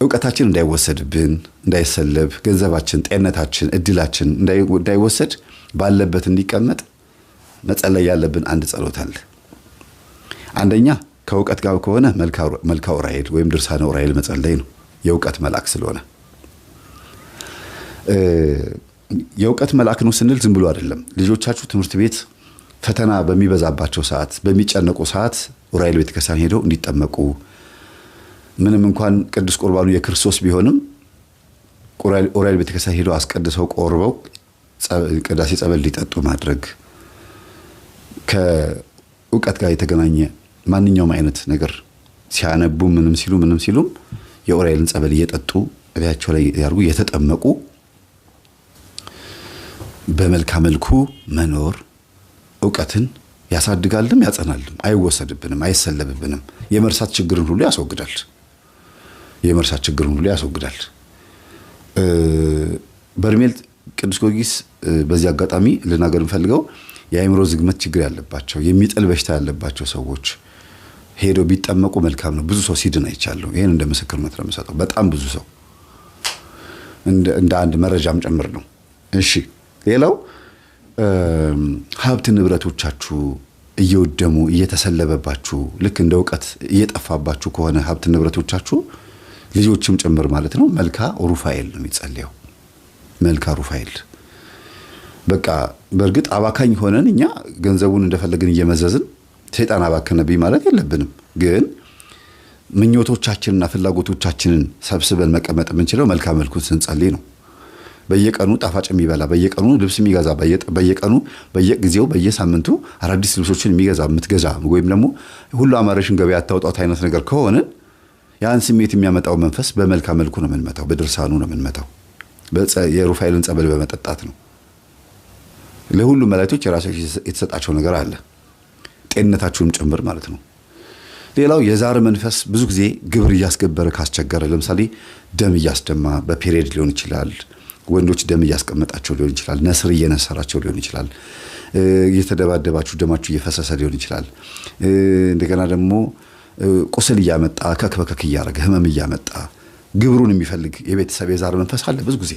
እውቀታችን እንዳይወሰድብን፣ እንዳይሰለብ፣ ገንዘባችን፣ ጤንነታችን፣ እድላችን እንዳይወሰድ ባለበት እንዲቀመጥ መጸለይ ያለብን አንድ ጸሎት አለ። አንደኛ ከእውቀት ጋር ከሆነ መልካ ዑራኤል ወይም ድርሳነ ዑራኤል መጸለይ ነው፣ የእውቀት መልአክ ስለሆነ። የእውቀት መልአክ ነው ስንል ዝም ብሎ አይደለም። ልጆቻችሁ ትምህርት ቤት ፈተና በሚበዛባቸው ሰዓት፣ በሚጨነቁ ሰዓት ዑራኤል ቤተክርስቲያን ሄደው እንዲጠመቁ፣ ምንም እንኳን ቅዱስ ቁርባኑ የክርስቶስ ቢሆንም ዑራኤል ቤተክርስቲያን ሄደው አስቀድሰው ቆርበው ቅዳሴ ጸበል እንዲጠጡ ማድረግ፣ ከእውቀት ጋር የተገናኘ ማንኛውም አይነት ነገር ሲያነቡ ምንም ሲሉ ምንም ሲሉም የዑራኤልን ጸበል እየጠጡ እላያቸው ላይ ያርጉ እየተጠመቁ በመልካ መልኩ መኖር እውቀትን ያሳድጋልም ያጸናልም። አይወሰድብንም፣ አይሰለብብንም። የመርሳት ችግርን ሁሉ ያስወግዳል። የመርሳት ችግርን ሁሉ ያስወግዳል። በርሜል ቅዱስ ጊዮርጊስ በዚህ አጋጣሚ ልናገር የምፈልገው የአእምሮ ዝግመት ችግር ያለባቸው፣ የሚጥል በሽታ ያለባቸው ሰዎች ሄደው ቢጠመቁ መልካም ነው። ብዙ ሰው ሲድን አይቻለሁ። ይህን እንደ ምስክርነት ነው የምሰጠው። በጣም ብዙ ሰው እንደ አንድ መረጃም ጭምር ነው። እሺ፣ ሌላው ሀብት ንብረቶቻችሁ እየወደሙ እየተሰለበባችሁ ልክ እንደ እውቀት እየጠፋባችሁ ከሆነ ሀብት ንብረቶቻችሁ ልጆችም ጭምር ማለት ነው፣ መልካ ሩፋኤል ነው የሚጸለየው። መልካ ሩፋኤል። በቃ በእርግጥ አባካኝ ሆነን እኛ ገንዘቡን እንደፈለግን እየመዘዝን ሰይጣን አባከነብኝ ማለት የለብንም። ግን ምኞቶቻችንና ፍላጎቶቻችንን ሰብስበን መቀመጥ የምንችለው መልካ መልኩን ስንጸልይ ነው። በየቀኑ ጣፋጭ የሚበላ፣ በየቀኑ ልብስ የሚገዛ፣ በየቀኑ በየጊዜው በየሳምንቱ አዳዲስ ልብሶችን የሚገዛ የምትገዛ ወይም ደግሞ ሁሉ አማረሽን ገበያ አታውጣት አይነት ነገር ከሆንን ያን ስሜት የሚያመጣው መንፈስ በመልካ መልኩ ነው የምንመታው፣ በድርሳኑ ነው የምንመታው፣ የሩፋኤልን ጸበል በመጠጣት ነው። ለሁሉም መላእክቶች የራሳቸው የተሰጣቸው ነገር አለ፣ ጤንነታችሁንም ጭምር ማለት ነው። ሌላው የዛር መንፈስ ብዙ ጊዜ ግብር እያስገበረ ካስቸገረ፣ ለምሳሌ ደም እያስደማ በ period ሊሆን ይችላል። ወንዶች ደም እያስቀመጣቸው ሊሆን ይችላል። ነስር እየነሰራቸው ሊሆን ይችላል። እየተደባደባችሁ ደማችሁ እየፈሰሰ ሊሆን ይችላል። እንደገና ደግሞ ቁስል እያመጣ ከክ በከክ እያደረገ ህመም እያመጣ ግብሩን የሚፈልግ የቤተሰብ የዛር መንፈስ አለ። ብዙ ጊዜ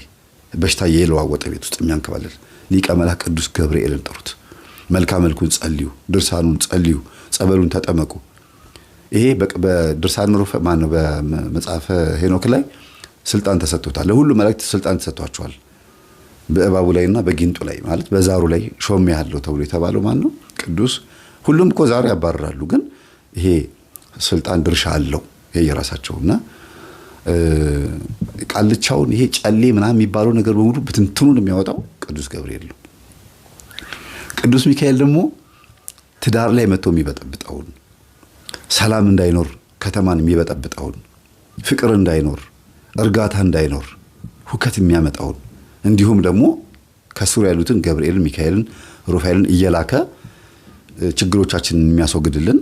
በሽታ የለዋወጠ ቤት ውስጥ የሚያንከባልል ሊቀ መላእክት ቅዱስ ገብርኤልን ጥሩት። መልካ መልኩን ጸልዩ፣ ድርሳኑን ጸልዩ፣ ጸበሉን ተጠመቁ። ይሄ በድርሳን ማነው በመጽሐፈ ሄኖክ ላይ ስልጣን ተሰጥቶታል። ለሁሉ መላእክት ስልጣን ተሰጥቷቸዋል። በእባቡ ላይና በጊንጡ ላይ ማለት በዛሩ ላይ ሾም ያለው ተብሎ የተባለው ማን ነው? ቅዱስ። ሁሉም እኮ ዛሩ ያባርራሉ፣ ግን ይሄ ስልጣን ድርሻ አለው የየራሳቸውና ቃልቻውን ይሄ ጨሌ ምናምን የሚባለው ነገር በሙሉ ብትንትኑን የሚያወጣው ቅዱስ ገብርኤል ነው። ቅዱስ ሚካኤል ደግሞ ትዳር ላይ መጥቶ የሚበጠብጠውን፣ ሰላም እንዳይኖር ከተማን የሚበጠብጠውን፣ ፍቅር እንዳይኖር፣ እርጋታ እንዳይኖር ሁከት የሚያመጣውን፣ እንዲሁም ደግሞ ከስሩ ያሉትን ገብርኤልን፣ ሚካኤልን፣ ሩፋኤልን እየላከ ችግሮቻችንን የሚያስወግድልን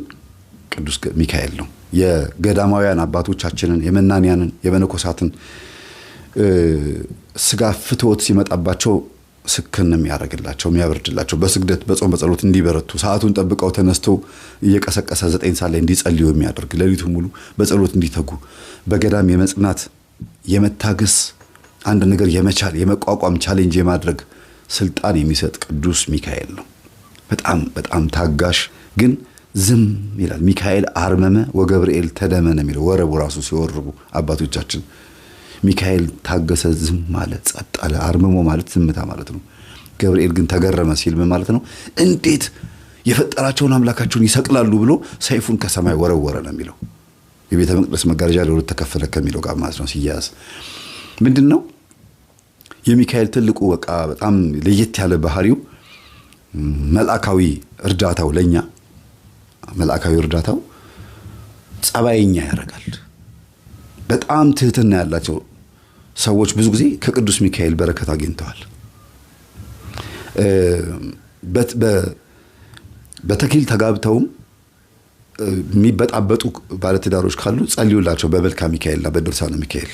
ቅዱስ ሚካኤል ነው። የገዳማውያን አባቶቻችንን፣ የመናንያንን፣ የመነኮሳትን ስጋ ፍትወት ሲመጣባቸው ስክን የሚያደርግላቸው፣ የሚያበርድላቸው፣ በስግደት በጾም በጸሎት እንዲበረቱ፣ ሰዓቱን ጠብቀው ተነስተው እየቀሰቀሰ 9 ሰዓት ላይ እንዲጸልዩ የሚያደርግ፣ ሌሊቱ ሙሉ በጸሎት እንዲተጉ፣ በገዳም የመጽናት፣ የመታገስ፣ አንድ ነገር የመቻል፣ የመቋቋም፣ challenge የማድረግ ስልጣን የሚሰጥ ቅዱስ ሚካኤል ነው። በጣም በጣም ታጋሽ ግን ዝም ይላል። ሚካኤል አርመመ ወገብርኤል ተደመነ የሚለው ወረቡ ራሱ ሲወርቡ አባቶቻችን ሚካኤል ታገሰ፣ ዝም አለ፣ ጸጥ አለ። አርምሞ ማለት ዝምታ ማለት ነው። ገብርኤል ግን ተገረመ ሲል ምን ማለት ነው? እንዴት የፈጠራቸውን አምላካቸውን ይሰቅላሉ ብሎ ሰይፉን ከሰማይ ወረወረ ነው የሚለው። የቤተ መቅደስ መጋረጃ ለሁለት ተከፈለ ከሚለው ጋር ማለት ነው ሲያያዝ ምንድን ነው? የሚካኤል ትልቁ በቃ በጣም ለየት ያለ ባህሪው መልአካዊ እርዳታው፣ ለኛ መልአካዊ እርዳታው ጸባይኛ ያደርጋል። በጣም ትህትና ያላቸው ሰዎች ብዙ ጊዜ ከቅዱስ ሚካኤል በረከት አግኝተዋል። በተክሊል ተጋብተውም የሚበጣበጡ ባለትዳሮች ካሉ ጸልዩላቸው በመልካ ሚካኤልና በድርሳነ ሚካኤል።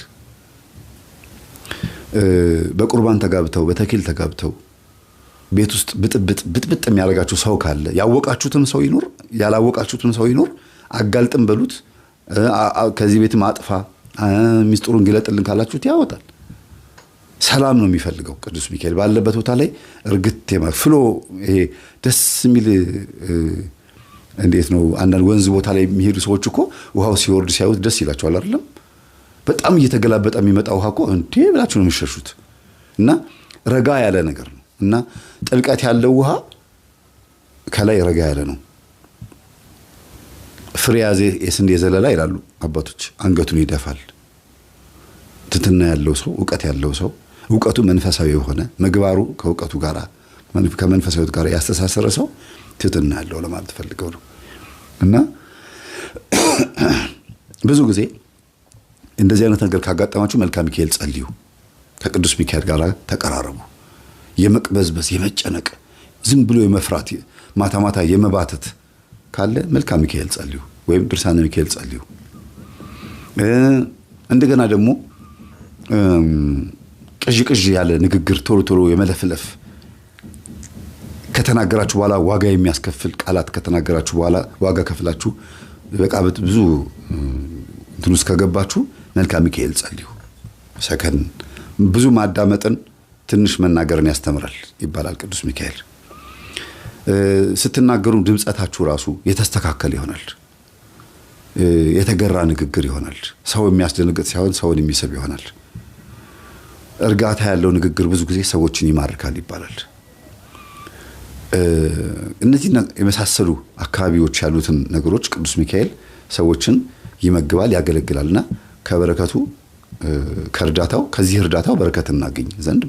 በቁርባን ተጋብተው በተክሊል ተጋብተው ቤት ውስጥ ብጥብጥ ብጥብጥ የሚያደርጋችሁ ሰው ካለ፣ ያወቃችሁትም ሰው ይኑር ያላወቃችሁትም ሰው ይኑር፣ አጋልጥም በሉት፣ ከዚህ ቤትም አጥፋ፣ ሚስጥሩን ግለጥልን ካላችሁት ያወጣል። ሰላም ነው የሚፈልገው ቅዱስ ሚካኤል ባለበት ቦታ ላይ እርግት ፍሎ ይሄ ደስ የሚል እንዴት ነው? አንዳንድ ወንዝ ቦታ ላይ የሚሄዱ ሰዎች እኮ ውሃው ሲወርድ ሲያዩት ደስ ይላቸዋል አይደለም? በጣም እየተገላበጠ የሚመጣ ውሃ እኮ እንዴ ብላችሁ ነው የሚሸሹት። እና ረጋ ያለ ነገር ነው። እና ጥልቀት ያለው ውሃ ከላይ ረጋ ያለ ነው። ፍሬ ያዘ የስንዴ ዘለላ ይላሉ አባቶች፣ አንገቱን ይደፋል። ትትና ያለው ሰው፣ እውቀት ያለው ሰው፣ እውቀቱ መንፈሳዊ የሆነ ምግባሩ ከእውቀቱ ጋር ከመንፈሳዊት ጋር ያስተሳሰረ ሰው ትትና ያለው ለማለት ፈልገው ነው። እና ብዙ ጊዜ እንደዚህ አይነት ነገር ካጋጠማችሁ መልክአ ሚካኤል ጸልዩ፣ ከቅዱስ ሚካኤል ጋር ተቀራረቡ። የመቅበዝበዝ፣ የመጨነቅ፣ ዝም ብሎ የመፍራት፣ ማታ ማታ የመባተት ካለ መልክአ ሚካኤል ጸልዩ ወይም ድርሳነ ሚካኤል ጸልዩ። እንደገና ደግሞ ቅዥ ቅዥ ያለ ንግግር፣ ቶሎ ቶሎ የመለፍለፍ፣ ከተናገራችሁ በኋላ ዋጋ የሚያስከፍል ቃላት ከተናገራችሁ በኋላ ዋጋ ከፍላችሁ በቃ ብዙ እንትን ውስጥ ከገባችሁ መልክአ ሚካኤል ጸልዩ። ሰከን፣ ብዙ ማዳመጥን ትንሽ መናገርን ያስተምራል ይባላል ቅዱስ ሚካኤል። ስትናገሩ ድምጸታችሁ ራሱ የተስተካከለ ይሆናል። የተገራ ንግግር ይሆናል። ሰው የሚያስደነግጥ ሳይሆን ሰውን የሚስብ ይሆናል። እርጋታ ያለው ንግግር ብዙ ጊዜ ሰዎችን ይማርካል ይባላል። እነዚህ የመሳሰሉ አካባቢዎች ያሉትን ነገሮች ቅዱስ ሚካኤል ሰዎችን ይመግባል፣ ያገለግላልና ከበረከቱ ከእርዳታው ከዚህ እርዳታው በረከት እናገኝ ዘንድ